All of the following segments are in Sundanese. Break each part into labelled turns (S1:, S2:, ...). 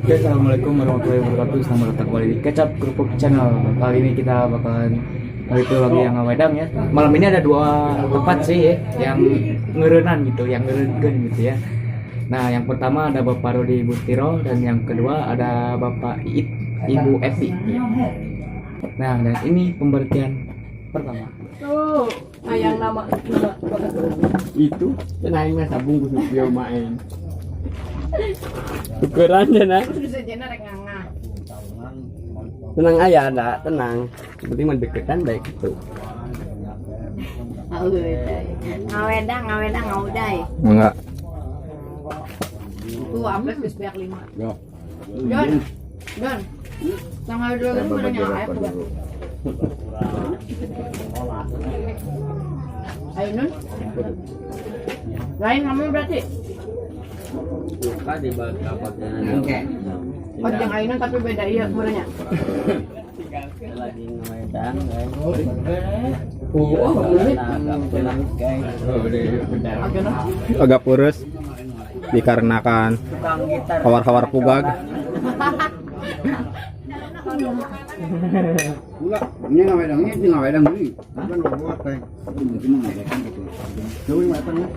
S1: Oke, assalamualaikum warahmatullahi wabarakatuh. Selamat datang kembali di Kecap Kerupuk Channel. Kali ini kita bakalan review lagi yang ngawedang ya. Malam ini ada dua tempat sih ya, yang ngeureunan gitu, yang ngeureunkeun gitu ya. Nah, yang pertama ada Bapak Rudi Butiro dan yang kedua ada Bapak Iit, Ibu Epi. Nah, dan ini pemberhentian pertama.
S2: Tuh, ayang nama nama
S3: Itu tenang mah sabung kusuk dia main. Tukeran cenah.
S2: Terus bisa jena rek nganga.
S3: Tenang aja ada, tenang. Yang penting mah deketan baik itu.
S2: Ngawedang, ngawedang, ngauday.
S4: Enggak.
S2: Tuh, ambles geus beak 5.
S4: Yo.
S2: Don. Don. Tanggal 2 itu mana nyala air tuh. Ayo Nun. Lain kamu berarti.
S3: Buka di dapatnya.
S2: Oh, jeung Ainun tapi beda iya sebenarnya.
S3: Lagi ngewedang,
S4: Agak purus dikarenakan hawar-hawar pugag.
S5: Enggak, ini ngawedangnya ini ngawedang ini. Kan buat teh. Itu mah ngawedang gitu. Deui mah eta mah.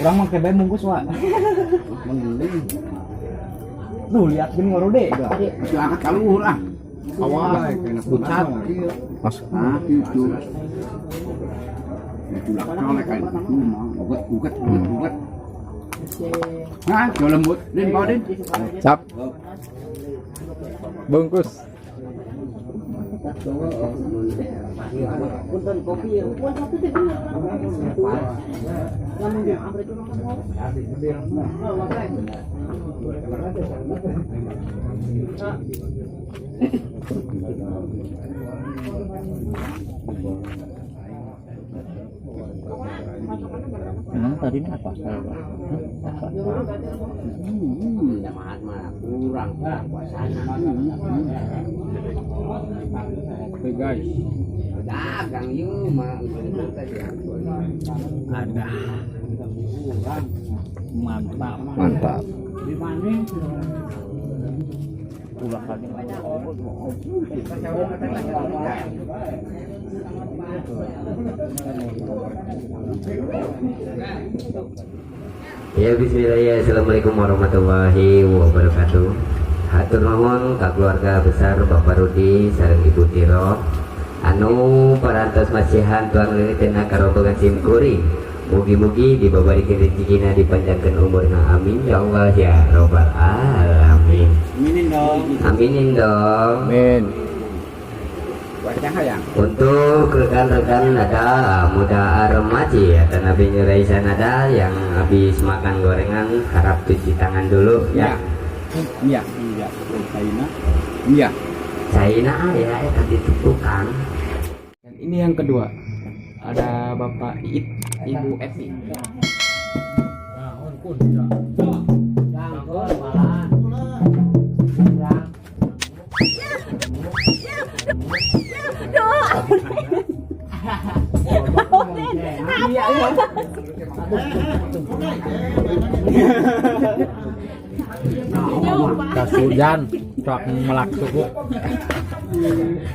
S1: Urang mah kebe bungkus wa.
S5: Mending.
S1: Tuh lihat gini ngorode.
S5: Masih angkat ka luhur ah. Awas,
S4: Pucat. Mas,
S5: Ah, gitu. Itu lah colek kan itu mah. Uget uget uget uget. Nah, jual lembut. Din, bawa din.
S4: Cap. Bungkus.
S1: Emang tadi ini apa?
S3: Jamaah mah kurang kurang puasana.
S4: Oke guys.
S3: Dagang yuk mah.
S1: Ada. Mantap.
S4: Mantap.
S1: Ulah lagi.
S6: Ya bismillah ya, assalamualaikum warahmatullahi wabarakatuh. Hatur nuhun ka keluarga besar Bapak Rudi sareng Ibu Tiro anu parantos masihan tuang leuleuteuna karombongan sim kuring. Mugi-mugi dibabarikeun rezekina, dipanjangkeun umurna, amin ya Allah ya robbal alamin.
S5: Aminin dong.
S6: Aminin dong.
S4: Amin.
S5: Wajah hayang.
S6: Untuk rekan-rekan ada muda remaja atau Nabi Raisa Nada yang habis makan gorengan harap cuci tangan dulu ya.
S5: Iya, iya. China. Iya.
S6: China ya tadi tukang.
S1: Dan ini yang kedua ada Bapak Iit, Ibu Epi.
S4: Kasujan, cok melak suku.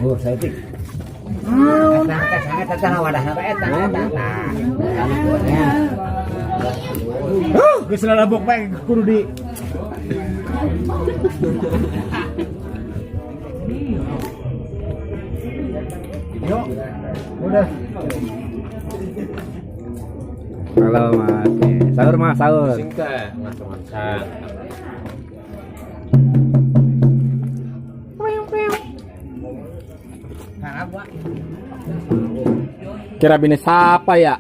S6: Oh, saya tik.
S4: Geus lalabok bae kudu di. Yuk, udah. Halo Mas. Sahur Mas, sahur. Kira bini siapa ya?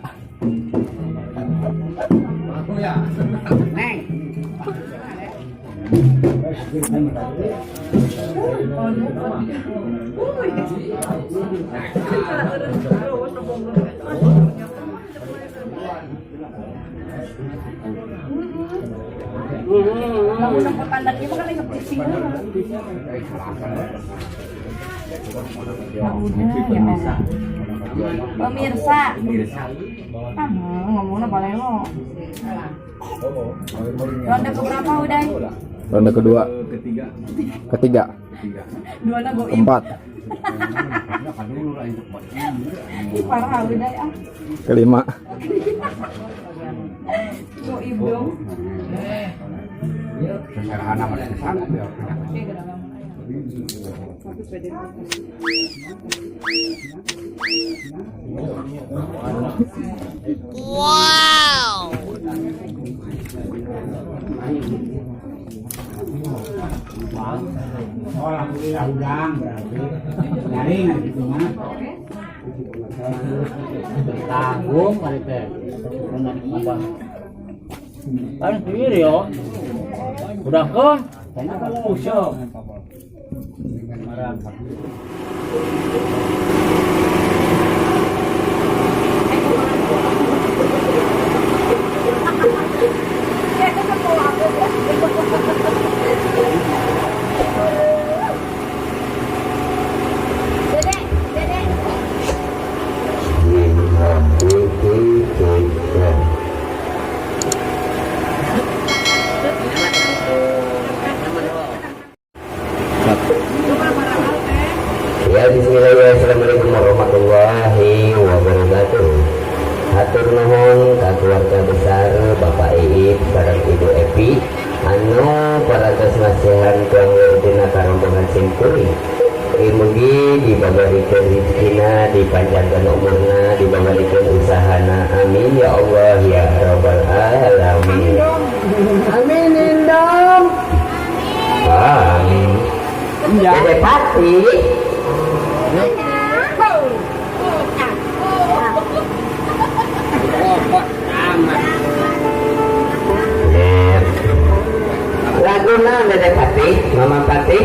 S2: Kamu sempotan lagi kan lagi Pemirsa. Pemirsa. Ah, ngomongnya paling lo. Ronde keberapa udah?
S4: Ronde kedua. Ketiga. Keempat.
S2: Parah udah ya.
S4: Kelima.
S2: Goib dong.
S5: Sederhana mah sanggup ya.
S2: Tapi pede.
S5: Oh, alhamdulillah udang berarti. Nyaring gitu mah.
S1: Tanggung kali teh. Apa? Kan sendiri yo. Udah kan? Usok.
S2: Dede, dede.
S6: Ya, bismillahirrahmanirrahim. Assalamualaikum warahmatullahi wabarakatuh. Hatur nuhun ka keluarga besar Bapak Iip sareng Ibu Epi anu parantos masihan tuang dina karombongan simkuring. Mugi dibabarikeun rezekina, dipanjangkeun umurna, dibabarikeun usahana. Amin ya Allah ya rabbal alamin. Aminin dong. Amin. Dede Pati. Ner. Lagu naon, Dede Pati, Mama Pati?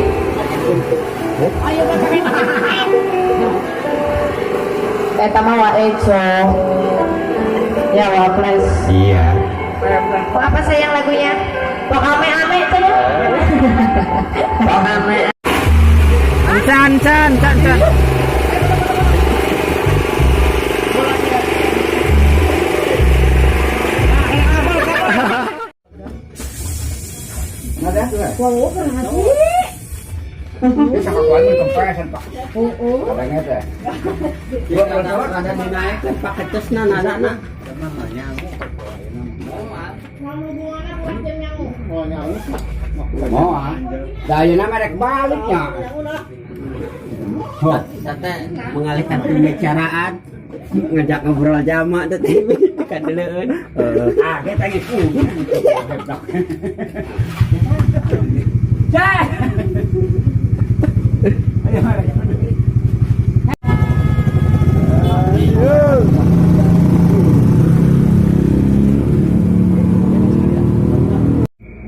S2: Eta mah wa Eco. Ya wa plus.
S6: Iya.
S2: Oh, apa sayang lagunya? Pok ame ame itu ya.
S6: Pok ame.
S1: Can can can can.
S5: Ada tuh.
S2: Wow, pernah sih.
S5: Ini sama kuat mun kempesan, Pak. Kadangnya teh.
S3: Ada dinaikkeun paketesna nadana.
S5: Mau ah. Da ayeuna mah rek baliknya. Oh,
S3: Tete mengalihkan pembicaraan ngajak ngobrol jama teh kadeuleun.
S5: Ah, kita lagi kudu. Cah. Ayo mari. Ayo.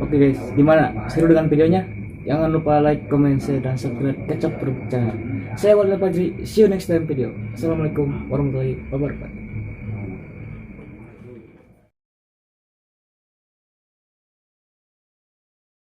S1: Oke guys, gimana? Seru dengan videonya? Jangan lupa like, comment, share, dan subscribe Kecap Kerupuk Channel. Saya Walid Fajri, see you next time video. Assalamualaikum warahmatullahi wabarakatuh.